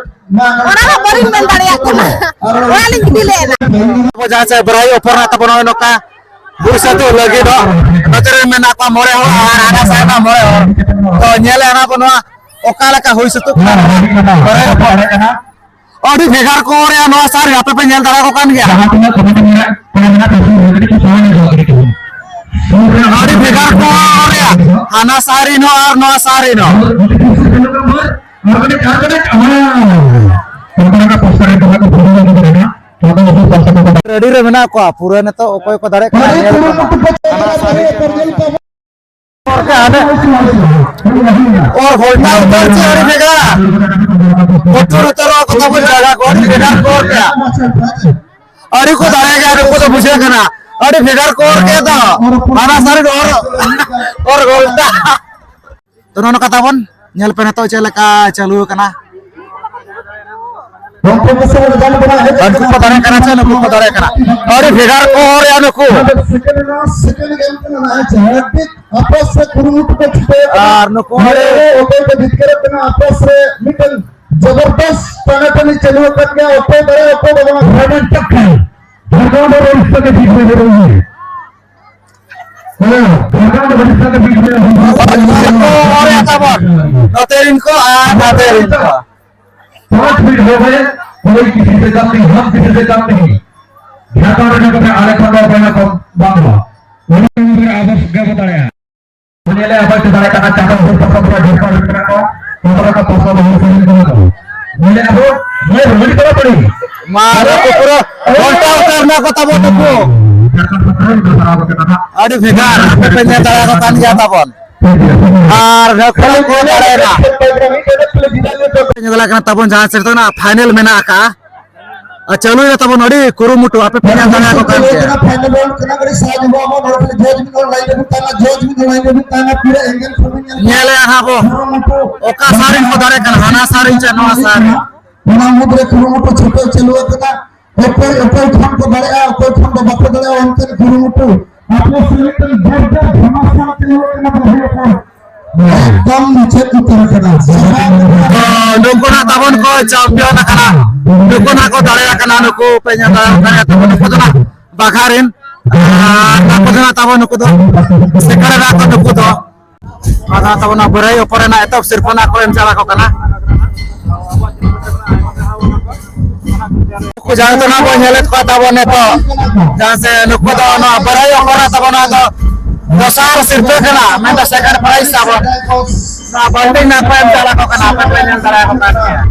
ᱚᱱᱟ ᱦᱚᱸ ᱵᱟᱹᱞᱤᱧ ᱢᱮᱱ ᱫᱟᱲᱮᱭᱟᱜ ᱠᱟᱱᱟ᱾ ᱚᱱᱟ ᱞᱤᱧ ᱤᱫᱤ ᱞᱮᱫ ᱱᱟ᱾ ᱟᱵᱚ ᱡᱟᱦᱟᱸ ᱥᱮᱫ ᱵᱟᱨᱟᱭ ᱚᱯᱷᱟᱨ ᱨᱮᱱᱟᱜ ᱛᱟᱵᱚᱱ ᱱᱚᱜᱼᱚᱭ ᱱᱚᱝᱠᱟ ᱵᱩᱨᱩ ᱥᱟᱹᱛᱩ ᱞᱟᱹᱜᱤᱫ ᱫᱚ ᱱᱚᱛᱮ ᱨᱮ ᱢᱮᱱᱟᱜ ᱠᱚᱣᱟ ᱢᱚᱬᱮ ᱦᱚᱲ ᱟᱨ ᱦᱟᱱᱟ ᱥᱟᱭ ᱨᱮᱱᱟᱜ ᱢᱚᱬᱮ ᱦᱚᱲ᱾ ᱛᱚ ᱧᱮᱞᱮ ᱟᱨ ᱟᱵᱚ ᱱᱚᱣᱟ ᱚᱠᱟ ᱞᱮᱠᱟ ᱦᱩᱭ ᱥᱟᱹᱛᱩᱜ ᱠᱟᱱᱟ ᱵᱟᱨᱟᱭ ᱚᱯᱷᱟᱨ᱾ ᱟᱹᱰᱤ ᱵᱷᱮᱜᱟᱨ ᱠᱚ ᱨᱮᱭᱟᱜ ᱱᱚᱣᱟ ᱥᱟᱨ ᱟᱯᱮ ᱯᱮ ᱧᱮᱞ ᱫᱟᱲᱮᱭᱟᱠᱚ ᱠᱟᱱ ᱜᱮᱭᱟ᱾ ᱡᱟᱦᱟᱸ ᱛᱤᱱᱟᱹᱜ ᱠᱚᱢᱤᱴᱤ ᱢᱮᱱᱟᱜ, ᱠᱚᱲᱟ ᱢᱮᱱᱟᱜ ᱠᱚᱣᱟ, ᱥᱩᱨ ᱨᱮ ᱠᱟᱹᱴᱤᱡ ᱠᱚ ᱥᱟᱢᱟᱝ ᱧᱚᱜ ᱠᱟᱹᱴᱤᱡ ᱠᱚ᱾ ᱥᱩᱨ ᱨᱮ ᱟᱹᱰᱤ ᱵᱷᱮᱜᱟᱨ ᱠᱚ ᱨᱮᱭᱟᱜ ᱦᱟᱱᱟ ᱥᱟᱨ ᱨᱤᱱ ᱦᱚᱸ ᱟᱨ ᱱᱚᱣᱟ ᱥᱟᱨ ᱨᱤᱱ ᱦᱚᱸ᱾ ᱟᱨ ᱠᱟᱹᱴᱤᱡ, ᱟᱨ ᱠᱟᱹᱴᱤᱡ, ᱦᱮᱸ᱾ ᱚᱱᱠᱟ ᱞᱮᱠᱟ ᱯᱚᱥᱴᱟᱨ ᱨᱮ ᱫᱚᱦᱚ ᱠᱟᱛᱮ ᱵᱷᱤᱰᱤᱭᱳ ᱠᱚ ᱵᱮᱱᱟᱣᱟ᱾ ᱱᱚᱣᱟ ᱫᱚ ᱟᱵᱚ ᱯᱟᱥᱟ ᱠᱚ ᱨᱮᱰᱤ ᱨᱮ ᱢᱮᱱᱟᱜ ᱠᱚᱣᱟ ᱯᱩᱨᱟᱹ ᱱᱤᱛᱚᱜ ᱚᱠᱚᱭ ᱠᱚ ᱫᱟᱲᱮᱭᱟᱜ ᱠᱟᱱᱟ ᱧᱮᱞ ᱠᱚᱢᱟ᱾ ᱦᱟᱱᱟ ᱥᱟᱨ ᱨᱤᱱ ᱦᱚᱸ᱾ ᱚᱨ ᱜᱷᱚᱞᱴᱟᱣ ᱩᱛᱟᱹᱨ ᱪᱮ ᱟᱹᱰᱤ ᱵᱷᱮᱜᱟᱨ᱾ ᱩᱛᱟᱹᱨ ᱩᱛᱟᱹᱨᱚᱜ ᱠᱚ ᱛᱟᱵᱚᱱ ᱡᱟᱭᱜᱟ ᱠᱚ ᱟᱹᱰᱤ ᱵᱷᱮᱜᱟᱨ ᱠᱚ ᱚᱨ ᱠᱮᱜᱼᱟ᱾ ᱟᱹᱰᱤ ᱠᱚ ᱫᱟᱲᱮ ᱜᱮᱭᱟ ᱱᱩᱠᱩ ᱫᱚ ᱵᱩᱡᱷᱟᱹᱜ ᱠᱟᱱᱟ᱾ ᱟᱹᱰᱤ ᱵᱷᱮᱜᱟᱨ ᱠᱚ ᱚᱨ ᱠᱮᱫ ᱫᱚ᱾ ᱦᱟᱱᱟ ᱥᱟᱨ ᱨᱮ ᱚᱨ, ᱚᱨ ᱜᱷᱚᱞᱴᱟ᱾ ᱛᱚ ᱱᱚᱜᱼᱚ ᱱᱚᱝᱠᱟ ᱛᱟᱵᱚᱱ ᱧᱮᱞ ᱯᱮ ᱱᱤᱛᱚᱜ ᱪᱮᱫ ᱞᱮᱠᱟ ᱪᱟᱹᱞᱩ ᱟᱠᱟᱱᱟ᱾ ᱜᱚᱢᱠᱮ ᱠᱚ ᱥᱟᱶ ᱜᱟᱞᱢᱟᱨᱟᱣ ᱦᱮᱡ ᱦᱟᱹᱱᱠᱩ ᱠᱚ ᱫᱟᱲᱮᱭᱟᱜ ᱠᱟᱱᱟ ᱪᱮ ᱱᱩᱠᱩ ᱠᱚ ᱫᱟᱲᱮᱭᱟᱜ ᱠᱟᱱᱟ? ᱟᱹᱰᱤ ᱵᱷᱮᱜᱟᱨ ᱠᱚ ᱚᱨᱮᱜᱼᱟ ᱱᱩᱠᱩ᱾ ᱥᱮᱠᱮᱱᱰ ᱨᱮᱱᱟᱜ ᱥᱮᱠᱮᱱᱰ ᱜᱮᱢ ᱠᱟᱱᱟ ᱱᱟᱦᱟᱜ ᱡᱟᱦᱟᱸ ᱟᱯᱮ ᱥᱮ ᱠᱩᱨᱩᱢᱩᱴᱩ ᱠᱚ ᱪᱷᱩᱴᱟᱹᱣ ᱟᱠᱟᱱᱟ᱾ ᱟᱨ ᱱᱩᱠᱩ ᱱᱚᱰᱮ ᱚᱸᱰᱮ ᱚᱠᱚᱭ ᱠᱚ ᱡᱤᱛᱠᱟᱹᱨᱚᱜ ᱠᱟᱱᱟ ᱟᱯᱮ ᱥᱮ ᱢᱤᱫᱴᱟᱝ ᱡᱚᱵᱚᱨᱫᱚᱥ ᱴᱟᱱᱟᱴᱟᱱᱤ ᱪᱟᱹᱞᱩ ᱟᱠᱟᱱ ᱜᱮᱭᱟ, ᱚᱠᱚᱭ ᱫᱟᱲᱮᱭᱟᱜᱼᱟ ᱚᱠᱚᱭ ᱫᱚ ᱵᱟᱝ᱾ ᱨᱟᱡᱟᱱ ᱪᱟᱠᱷᱟ, ᱡᱷᱟᱲᱠᱷᱚᱸᱰ ᱨᱮ ᱤᱥᱠᱟ ᱠᱮ ᱵᱤᱪ ᱢᱮ ᱦᱮ ᱨᱚᱦᱤ ᱦᱮ᱾ ᱦᱮᱸ, ᱡᱷᱟᱲᱠᱷᱚᱸᱰ ᱨᱮ ᱤᱥᱠᱟ ᱠᱮ ᱵᱤᱪ ᱢᱮ ᱦᱮ ᱨᱚᱦᱤ ᱦᱮ᱾ ᱱᱚᱛᱮ ᱨᱤᱱ ᱠᱚ ᱟᱨ ᱱᱚᱛᱮ ᱨᱤᱱ ᱠᱚ᱾ ᱯᱟᱸᱪ ᱯᱷᱤᱴ ᱦᱚ ᱜᱮ, ᱠᱳᱭ ᱠᱤᱥᱤ ᱥᱮ ᱠᱟᱢ ᱱᱟᱦᱤ, ᱦᱟᱢ ᱠᱤᱥᱤ ᱥᱮ ᱠᱟᱢ ᱱᱟᱦᱤ᱾ ᱡᱷᱟᱲᱠᱷᱚᱸᱰ ᱨᱮ ᱠᱟᱛᱮ ᱟᱞᱮ ᱠᱷᱚᱱ ᱫᱚ ᱚᱠᱚᱭ ᱦᱚᱸ ᱠᱚᱢ ᱵᱟᱝ ᱦᱩᱭᱩᱜᱼᱟ᱾ ᱩᱱᱤ ᱟᱵᱚ ᱜᱮ ᱵᱚ ᱫᱟᱲᱮᱭᱟᱜᱼᱟ᱾ ᱧᱮᱞᱮ ᱟᱵᱚ ᱪᱮ ᱫᱟᱲᱮ ᱠᱟᱱᱟ, ᱪᱟᱸᱫᱚ ᱵᱷᱳᱨ ᱯᱟᱥᱟ ᱯᱩᱨᱟᱹ ᱡᱷᱟᱲᱠᱷᱚᱸᱰ ᱨᱮ ᱢᱮᱱᱟᱜ ᱠᱚᱣᱟ᱾ ᱡᱚᱛᱚ ᱞᱮᱠᱟ ᱯᱟᱥᱟ ᱫᱚ ᱦᱩᱭ ᱥᱟᱹᱨᱤ ᱠᱟᱱᱟ ᱠᱚ᱾ ᱧᱮᱞᱮ ᱟᱵᱚ, ᱢᱟᱹᱭ ᱨᱚᱦᱤᱱ ᱠᱚᱲᱟ ᱯᱟᱹᱲᱤ᱾ ᱢᱟ ᱱᱩᱠᱩ ᱯᱩᱨᱟᱹ ᱜᱷᱚᱞᱴᱟᱣ ᱩᱛᱟᱹᱨ ᱱᱟ ᱠᱚ ᱛᱟᱵᱚ ᱱᱩᱠᱩ᱾ ᱡᱷᱟᱲᱠᱷᱚᱸᱰ ᱥᱟᱯᱲᱟᱣ ᱫᱚ ᱥᱟᱨᱟᱣ ᱠᱟᱱᱟ ᱱᱟᱦᱟᱜ᱾ ᱟᱹᱰᱤ ᱵᱷᱮᱜᱟᱨ, ᱟᱯᱮ ᱯᱮ ᱧᱮᱞ ᱫᱟᱲᱮᱭᱟᱠᱚ ᱠᱟᱱ ᱜᱮᱭᱟ ᱛᱟᱵᱚᱱ᱾ ᱟᱨ ᱱᱩᱠᱩ ᱠᱚ ᱫᱟᱲᱮᱭᱮᱱᱟ᱾ ᱧᱮᱞ ᱠᱟᱱᱟ ᱛᱟᱵᱚᱱ ᱡᱟᱦᱟᱸ ᱥᱮᱫ ᱫᱚ ᱱᱟᱜ ᱯᱷᱟᱭᱱᱮᱞ ᱢᱮᱱᱟᱜ ᱟᱠᱟᱜᱼᱟ᱾ ᱟᱨ ᱪᱟᱹᱞᱩᱭ ᱫᱟ ᱛᱟᱵᱚᱱ ᱟᱹᱰᱤ ᱠᱩᱨᱩᱢᱩᱴᱩ, ᱟᱯᱮ ᱯᱮ ᱧᱮᱞ ᱫᱟᱲᱮᱭᱟᱠᱚ ᱠᱟᱱ ᱜᱮᱭᱟ᱾ ᱯᱷᱟᱭᱱᱮᱞ ᱨᱟᱣᱩᱱᱰ ᱠᱟᱱᱟ, ᱠᱟᱹᱴᱤᱡ ᱥᱟᱦᱟ ᱧᱚᱜᱚᱜ ᱟᱵᱚᱱ, ᱱᱚᱰᱮ ᱠᱷᱚᱱ ᱡᱚᱡᱽ ᱢᱤᱫ ᱦᱚᱲ ᱞᱟᱭᱤᱱ ᱨᱮᱵᱚᱱ ᱛᱟᱦᱮᱱᱟ, ᱡᱚᱡᱽ ᱢᱤᱫ ᱦᱚᱲ ᱞᱟᱭᱤᱱ ᱨᱮᱵᱚᱱ ᱛᱟᱦᱮᱱᱟ, ᱯᱩᱨᱟᱹ ᱮᱝᱜᱮᱞ ᱯᱷᱨᱮᱢ ᱧᱮᱞᱮᱜᱼᱟ ᱦᱟᱸᱜ ᱵᱚ᱾ ᱠᱩᱨᱩᱢᱩᱴᱩ᱾ ᱚᱠᱟ ᱥᱟᱨᱤᱧ ᱠᱚ ᱫᱟᱲᱮ ᱠᱟᱱᱟ, ᱦᱟᱱᱟ ᱥᱟᱨᱤᱧ ᱪᱮ ᱱᱚᱣᱟ ᱥᱟᱨᱤᱧ? ᱚᱱᱟ ᱢᱩᱫᱽᱨᱮ ᱠᱩᱨᱩᱢᱩᱴᱩ ᱪᱷᱩᱴᱟᱹᱣ ᱪᱟᱹᱞᱩ ᱟᱠᱟᱱᱟ᱾ ᱚᱠᱚᱭ, ᱚᱠᱚᱭ ᱠᱷᱚᱱ ᱠᱚ ᱫᱟᱲᱮᱭᱟᱜᱼᱟ, ᱚᱠᱚᱭ ᱠᱷᱚᱱ ᱫᱚ ᱵᱟᱠᱚ ᱫᱟᱲᱮᱭᱟᱜᱼᱟ, ᱚᱱᱛᱮ ᱠᱩᱨᱩᱢᱩᱴᱩ᱾ ᱟᱯᱮ ᱥᱮᱫ ᱢᱤᱫᱴᱮᱱ ᱡᱳᱨᱫᱟᱨ ᱫᱷᱟᱢᱟᱥᱟ ᱛᱤᱸᱜᱩ ᱠᱟᱱᱟ, ᱵᱟᱹᱵᱩ ᱦᱚᱯᱚᱱ᱾ ᱮᱠᱫᱚᱢ ᱢᱩᱪᱟᱹᱫ ᱩᱛᱟᱹᱨ ᱟᱠᱟᱱᱟ᱾ ᱛᱚ, ᱱᱩᱠᱩ ᱱᱟᱜ ᱛᱟᱵᱚᱱ ᱠᱚ ᱪᱟᱢᱯᱤᱭᱚᱱ ᱟᱠᱟᱱᱟ, ᱱᱩᱠᱩ ᱱᱟᱜ ᱠᱚ ᱫᱟᱲᱮ ᱟᱠᱟᱱᱟ, ᱱᱩᱠᱩ ᱯᱮ ᱧᱮᱞ ᱫᱟᱲᱮᱭᱟᱜ ᱠᱟᱱ ᱜᱮᱭᱟ, ᱛᱟᱵᱚᱱ ᱱᱩᱠᱩ ᱫᱚ ᱱᱟᱜ ᱵᱟᱜᱷᱟ ᱨᱮᱱ, ᱟᱨ ᱱᱩᱠᱩ ᱫᱚ ᱱᱟᱜ ᱛᱟᱵᱚᱱ ᱱᱩᱠᱩ ᱫᱚ ᱥᱮᱠᱟᱲ ᱨᱮᱱᱟᱜ ᱠᱚ ᱱᱩᱠᱩ ᱫᱚ᱾ ᱟᱫᱚ ᱛᱟᱵᱚᱱ ᱱᱚᱣᱟ ᱵᱟᱹᱨᱟᱹᱭ ᱚᱯᱚᱨ ᱨᱮᱱᱟᱜ ᱮᱛᱚᱦᱚᱵ ᱥᱤᱨᱯᱟᱹ ᱱᱟᱜ ᱠᱚ ᱮᱢ ᱪᱟᱞ ᱟᱠᱚ ᱠᱟᱱᱟ᱾ ᱱᱩᱠᱩ ᱡᱟᱦᱟᱸᱭ ᱫᱚ ᱱᱟᱜ ᱵᱚᱱ ᱧᱮᱞᱮᱫ ᱠᱚᱣᱟ ᱛᱟᱵᱚᱱ ᱱᱤᱛᱚᱜ, ᱡᱟᱦᱟᱸ ᱥᱮ ᱱᱩᱠᱩ ᱫᱚ ᱱᱚᱣᱟ ᱵᱟᱹᱨᱟᱹᱭ ᱚᱯᱚᱨ ᱨᱮ ᱛᱟᱵᱚᱱ ᱱᱚᱣᱟ ᱫᱚ ᱫᱚᱥᱟᱨ ᱥᱤᱨᱯᱟᱹ ᱠᱟᱱᱟ, ᱢᱮᱱᱫᱚ ᱥᱮᱠᱮᱱᱰ ᱯᱨᱟᱭᱤᱡᱽ ᱛᱟᱵᱚᱱ᱾ ᱱᱚᱣᱟ ᱵᱟᱹᱞᱴᱤᱱ ᱱᱟᱜ ᱠᱚ ᱮᱢ ᱪᱟᱞ ᱟᱠᱚ ᱠᱟᱱᱟ, ᱟᱯᱮ ᱯᱮ ᱧᱮᱞ ᱫᱟᱲᱮᱭᱟᱠᱚ ᱠᱟᱱ ᱜᱮᱭᱟ᱾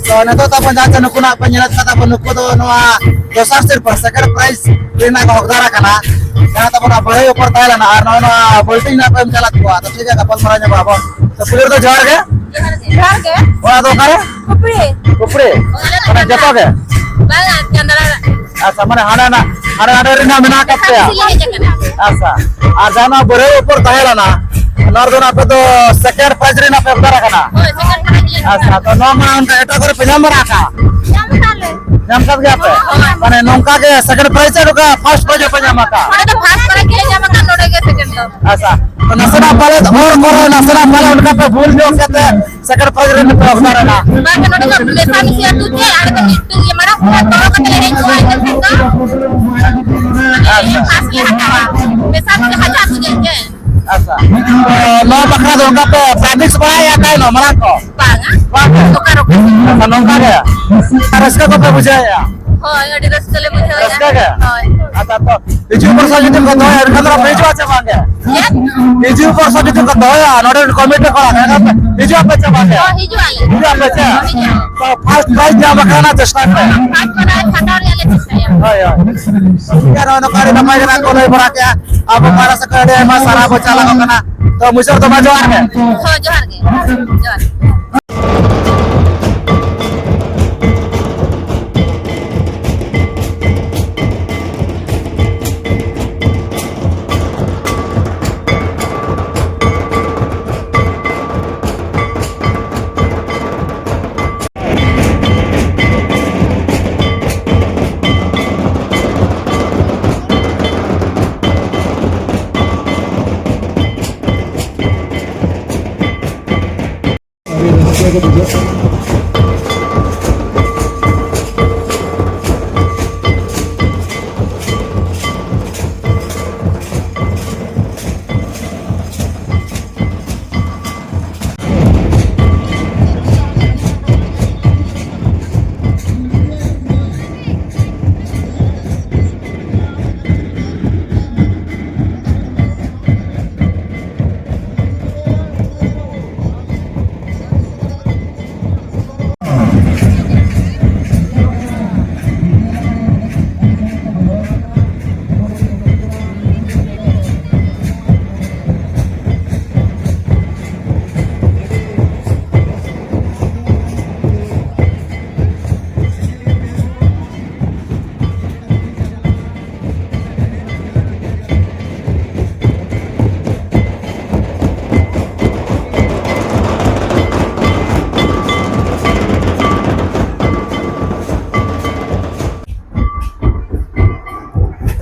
ᱛᱚ, ᱱᱤᱛᱚᱜ ᱛᱟᱵᱚᱱ ᱡᱟᱦᱟᱸ ᱪᱮ ᱱᱩᱠᱩ ᱱᱟᱜ ᱯᱮ ᱧᱮᱞᱮᱫ ᱠᱚᱣᱟ ᱛᱟᱵᱚᱱ, ᱱᱩᱠᱩ ᱫᱚ ᱱᱚᱣᱟ ᱫᱚᱥᱟᱨ ᱥᱤᱨᱯᱟᱹ, ᱥᱮᱠᱮᱱᱰ ᱯᱨᱟᱭᱤᱡᱽ ᱨᱮᱱᱟᱜ ᱠᱚ ᱦᱚᱠᱫᱟᱨ ᱟᱠᱟᱱᱟ᱾ ᱡᱟᱦᱟᱸ ᱛᱟᱵᱚᱱ ᱵᱟᱹᱲᱦᱟᱹᱭ ᱚᱯᱚᱨ ᱛᱟᱦᱮᱸ ᱞᱮᱱᱟ ᱟᱨ ᱱᱚᱜᱼᱚᱭ ᱱᱚᱣᱟ ᱵᱟᱹᱞᱴᱤᱱ ᱱᱟᱜ ᱠᱚ ᱮᱢ ᱪᱟᱞᱟᱫ ᱠᱚᱣᱟ᱾ ᱛᱚ, ᱴᱷᱤᱠ ᱜᱮᱭᱟ, ᱜᱟᱯᱟᱞ ᱢᱟᱨᱟᱣ ᱧᱚᱜᱚᱜ ᱟᱵᱚᱱ᱾ ᱛᱚ, ᱯᱩᱭᱞᱩ ᱨᱮᱫᱚ ᱡᱚᱦᱟᱨ ᱜᱮ᱾ ᱡᱚᱦᱟᱨ ᱜᱮ᱾ ᱚᱲᱟᱜ ᱫᱚ ᱚᱠᱟᱨᱮ? ᱠᱩᱯᱲᱤ᱾ ᱠᱩᱯᱲᱤ? ᱟᱞᱮ ᱫᱚ ᱢᱟᱱᱮ ᱡᱚᱛᱚ ᱜᱮ? ᱵᱟᱝᱟ, ᱪᱟᱸᱫᱲᱟ᱾ ᱟᱪᱪᱷᱟ, ᱢᱟᱱᱮ ᱦᱟᱸᱰᱮ ᱱᱟ-, ᱦᱟᱸᱰᱮ ᱱᱟᱰᱮ ᱨᱮᱱ ᱦᱟᱸᱜ ᱢᱮᱱᱟᱜ ᱟᱠᱟᱫ ᱯᱮᱭᱟ? ᱠᱩᱥᱤ ᱞᱮ ᱦᱮᱡ ᱟᱠᱟᱱᱟ᱾ ᱟᱪᱪᱷᱟ, ᱟᱨ ᱡᱟᱦᱟᱸ ᱱᱚᱣᱟ ᱵᱟᱹᱨᱦᱟᱹᱭ ᱚᱯᱚᱨ ᱛᱟᱦᱮᱸ ᱞᱮᱱᱟ, ᱱᱚᱣᱟ ᱨᱮᱫᱚ ᱟᱯᱮ ᱫᱚ ᱥᱮᱠᱮᱱᱰ ᱯᱨᱟᱭᱤᱡᱽ ᱨᱮᱱᱟᱜ ᱯᱮ ᱚᱵᱫᱟᱨ ᱟᱠᱟᱱᱟ? ᱦᱳᱭ, ᱥᱮᱠᱮᱱᱰ ᱯᱨᱟᱭᱤᱡᱽ ᱞᱮ ᱟᱪᱪᱷᱟ, ᱛᱚ ᱱᱚᱣᱟ ᱢᱟᱲᱟᱝ ᱛᱮ ᱮᱴᱟᱜ ᱠᱚᱨᱮ ᱯᱮ ᱧᱟᱢ ᱵᱟᱲᱟ ᱟᱠᱟᱫᱼᱟ? ᱧᱟᱢ ᱟᱠᱟᱫ ᱞᱮ᱾ ᱧᱟᱢ ᱟᱠᱟᱫ ᱜᱮᱭᱟ ᱯᱮ? ᱦᱳᱭ᱾ ᱢᱟᱱᱮ ᱱᱚᱝᱠᱟ ᱜᱮ ᱥᱮᱠᱮᱱᱰ ᱯᱨᱟᱭᱤᱡᱽ ᱥᱮ ᱱᱚᱝᱠᱟ ᱯᱷᱟᱥᱴ ᱯᱨᱟᱭᱤᱡᱽ ᱯᱮ ᱧᱟᱢ ᱟᱠᱟᱫᱼᱟ? ᱱᱚᱰᱮ ᱫᱚ ᱯᱷᱟᱥᱴ ᱯᱨᱟᱭᱤᱡᱽ ᱜᱮᱞᱮ ᱧᱟᱢ ᱟᱠᱟᱫ, ᱱᱚᱰᱮ ᱜᱮ ᱥᱮᱠᱮᱱᱰ ᱫᱚ᱾ ᱟᱪᱪᱷᱟ, ᱛᱚ ᱱᱟᱥᱮᱱᱟᱜ ᱯᱟᱞᱮ ᱦᱚᱲ ᱠᱚᱨᱮ ᱱᱟᱥᱮᱱᱟᱜ ᱯᱟᱞᱮ ᱚᱱᱠᱟ ᱯᱮ ᱵᱷᱩᱞ ᱧᱚᱜ ᱠᱟᱛᱮ ᱥᱮᱠᱮᱱᱰ ᱯᱨᱟᱭᱤᱡᱽ ᱨᱮ ᱱᱤᱛᱚᱜ ᱚᱵᱫᱟᱨ ᱮᱱᱟ᱾ ᱵᱟᱝ, ᱱᱚᱰᱮ ᱫᱚ ᱢᱮᱥᱟ ᱢᱤᱥᱤ ᱟᱹᱛᱩ ᱪᱮ, ᱟᱞᱮ ᱫᱚ ᱢᱤᱫᱴᱮᱱ ᱜᱮ ᱢᱟᱲᱟᱝ ᱠᱷᱚᱱᱟᱜ ᱫᱚᱦᱚ ᱠᱟᱛᱮ ᱞᱮ ᱮᱱᱮᱡ ᱠᱚᱣᱟ, ᱤᱱᱟᱹ ᱠᱷᱟᱱ ᱫᱚ ᱟᱪᱪᱷᱟ᱾ ᱯᱷᱟᱥᱴ ᱞᱮ ᱦᱟᱛᱟᱣᱟ᱾ ᱢᱮᱥᱟ ᱢᱤᱥᱤ ᱦᱟᱡᱟᱨ ᱵᱩᱡᱷᱟᱹᱜ ᱜᱮ᱾ ᱟᱪᱪᱷᱟ᱾ ᱛᱚ, ᱱᱚᱣᱟ ᱵᱟᱠᱷᱨᱟ ᱫᱚ ᱚᱱᱠᱟ ᱯᱮ ᱯᱨᱮᱠᱴᱤᱥ ᱵᱟᱲᱟᱭᱟ ᱛᱟᱭᱱᱚᱢ ᱢᱟᱲᱟᱝ ᱠᱚ? ᱵᱟᱝᱟ᱾ ᱵᱟᱝ ᱜᱮ? ᱚᱠᱟ ᱨᱚᱠᱚᱢ? ᱟᱪᱪᱷᱟ, ᱱᱚᱝᱠᱟ ᱜᱮ? ᱨᱟᱹᱥᱠᱟᱹ ᱠᱚᱯᱮ ᱵᱩᱡᱷᱟᱹᱣᱮᱫᱼᱟ? ᱦᱳᱭ, ᱟᱹᱰᱤ ᱨᱟᱹᱥᱠᱟᱹ ᱞᱮ ᱵᱩᱡᱷᱟᱹᱣᱮᱫᱼᱟ᱾ ᱨᱟᱹᱥᱠᱟᱹ ᱜᱮ? ᱦᱳᱭ᱾ ᱟᱪᱪᱷᱟ, ᱛᱚ, ᱦᱤᱡᱩᱜ ᱵᱚᱨᱥᱟ ᱡᱩᱫᱤ ᱠᱚ ᱫᱚᱦᱚᱭᱟ, ᱮᱱᱠᱷᱟᱱ ᱫᱚ ᱯᱮ ᱦᱤᱡᱩᱜᱼᱟ ᱪᱮ ᱵᱟᱝ ᱜᱮ? ᱪᱮᱫ? ᱦᱤᱡᱩᱜ ᱵᱚᱨᱥᱟ ᱡᱩᱫᱤ ᱠᱚ ᱫᱚᱦᱚᱭᱟ, ᱱᱚᱰᱮ ᱨᱮᱱ ᱠᱚᱢᱤᱴᱤ ᱠᱚᱲᱟ, ᱮᱱᱠᱷᱟᱱ ᱯᱮ ᱦᱤᱡᱩᱜ ᱟᱯᱮ ᱪᱮ ᱵᱟᱝ ᱜᱮ? ᱦᱳᱭ, ᱦᱤᱡᱩᱜ ᱟᱞᱮ᱾ ᱦᱤᱡᱩᱜ ᱟᱯᱮ ᱪᱮ? ᱦᱳᱭ, ᱦᱤᱡᱩᱜ ᱟᱞᱮ᱾ ᱛᱚ, ᱯᱷᱟᱥᱴ ᱯᱨᱟᱭᱤᱡᱽ ᱧᱟᱢ ᱵᱟᱠᱷᱨᱟ ᱨᱮᱱᱟᱜ ᱪᱮᱥᱴᱟᱭ ᱯᱮ᱾ ᱯᱷᱟᱥᱴ ᱯᱨᱟᱭᱤᱡᱽ ᱦᱟᱛᱟᱣ ᱨᱮᱭᱟᱜ ᱞᱮ ᱪᱮᱥᱴᱟᱭᱟ᱾ ᱦᱳᱭ, ᱦᱳᱭ᱾ ᱴᱷᱤᱠ ᱜᱮᱭᱟ, ᱱᱚᱜᱼᱚᱭ ᱱᱚᱝᱠᱟ ᱟᱹᱰᱤ ᱱᱟᱯᱟᱭ ᱜᱮ ᱱᱟᱜ ᱠᱚ ᱞᱟᱹᱭ ᱵᱟᱲᱟ ᱠᱮᱜᱼᱟ᱾ ᱟᱵᱚ ᱯᱟᱦᱴᱟ ᱥᱮᱫ ᱠᱷᱚᱱ ᱟᱹᱰᱤ ᱟᱭᱢᱟ ᱥᱟᱨᱦᱟᱣ ᱵᱚ ᱪᱟᱞ ᱟᱠᱚ ᱠᱟᱱᱟ᱾ ᱛᱚ, ᱢᱩᱪᱟᱹᱫ ᱨᱮᱫᱚ ᱢᱟ ᱡᱚᱦᱟᱨ ᱜᱮ᱾ ᱦᱳᱭ, ᱡᱚᱦᱟᱨ ᱜᱮ᱾ ᱡᱚᱦᱟᱨ ᱜᱮ᱾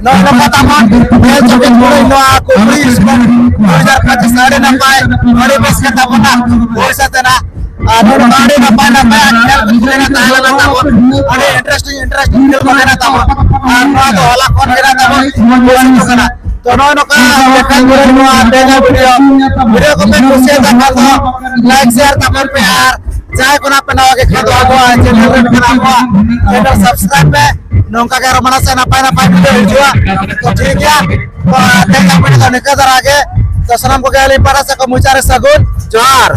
ᱱᱚᱜᱼᱚ ᱱᱚᱝᱠᱟ ᱛᱟᱵᱚᱱ ᱧᱮᱞ ᱪᱚ ᱠᱮᱫ ᱵᱚᱱ ᱱᱚᱣᱟ ᱠᱩᱠᱞᱤ ᱥᱯᱳᱨᱴ ᱫᱩ ᱦᱟᱡᱟᱨ ᱯᱚᱸᱪᱤᱥ ᱟᱹᱰᱤ ᱱᱟᱯᱟᱭ, ᱟᱹᱰᱤ ᱵᱮᱥ ᱜᱮ ᱛᱟᱵᱚᱱᱟ ᱯᱚᱭᱥᱟ ᱛᱮᱱᱟᱜ᱾ ᱟᱨ ᱱᱚᱝᱠᱟ ᱟᱹᱰᱤ ᱱᱟᱯᱟᱭ ᱱᱟᱯᱟᱭ ᱠᱷᱮᱞ ᱠᱚ ᱛᱟᱦᱮᱸ ᱞᱮᱱᱟ ᱛᱟᱵᱚᱱ, ᱟᱹᱰᱤ ᱤᱱᱴᱟᱨᱮᱥᱴᱤᱝ ᱤᱱᱴᱟᱨᱮᱥᱴᱤᱝ ᱠᱷᱮᱞ ᱠᱚ ᱛᱟᱦᱮᱸ ᱞᱮᱱᱟ ᱛᱟᱵᱚᱱ᱾ ᱟᱨ ᱱᱚᱣᱟ ᱫᱚ ᱦᱚᱞᱟ ᱠᱷᱚᱱ ᱜᱮ ᱱᱟᱜ ᱛᱟᱵᱚᱱ ᱦᱩᱭᱩᱜ ᱠᱟᱱᱟ᱾ ᱛᱚ ᱱᱚᱜᱼᱚ ᱱᱚᱝᱠᱟ ᱞᱮᱠᱷᱟᱱ ᱜᱮ ᱱᱚᱣᱟ ᱛᱮᱦᱮᱧᱟᱜ ᱵᱷᱤᱰᱤᱭᱳ, ᱵᱷᱤᱰᱤᱭᱳ ᱠᱚᱯᱮ ᱠᱩᱥᱤᱭᱟᱫᱟ ᱠᱷᱟᱱ ᱫᱚ ᱞᱟᱭᱤᱠ ᱥᱮᱭᱟᱨ ᱛᱟᱵᱚᱱ ᱯᱮ, ᱟᱨ ᱡᱟᱦᱟᱸᱭ ᱠᱚ ᱱᱟᱜ ᱯᱮ ᱱᱟᱣᱟ ᱜᱮ ᱠᱷᱟᱱ ᱫᱚ ᱟᱵᱚᱣᱟᱜ ᱪᱮᱱᱮᱞ ᱨᱮ ᱢᱮᱱᱟᱜ ᱠᱚᱣᱟ, ᱪᱮᱱᱮᱞ ᱥᱟᱵᱥᱠᱨᱟᱭᱤᱵ ᱯᱮ᱾ ᱱᱚᱝᱠᱟ ᱜᱮ ᱟᱨᱚ ᱢᱟᱲᱟᱝ ᱥᱮᱫ ᱱᱟᱯᱟᱭ ᱱᱟᱯᱟᱭ ᱵᱷᱤᱰᱤᱭᱳ ᱦᱤᱡᱩᱜᱼᱟ᱾ ᱛᱚ ᱴᱷᱤᱠ ᱜᱮᱭᱟ, ᱛᱚ ᱛᱮᱦᱮᱧᱟᱜ ᱵᱷᱤᱰᱤᱭᱳ ᱫᱚ ᱱᱤᱝᱠᱟᱹ ᱫᱷᱟᱨᱟ ᱜᱮ᱾ ᱛᱚ ᱥᱟᱱᱟᱢ ᱠᱚᱜᱮ ᱟᱹᱞᱤᱧ ᱯᱟᱦᱴᱟ ᱥᱮᱫ ᱠᱷᱚᱱ ᱢᱩᱪᱟᱹᱫ ᱨᱮ ᱥᱟᱹᱜᱩᱱ ᱡᱚᱦᱟᱨ᱾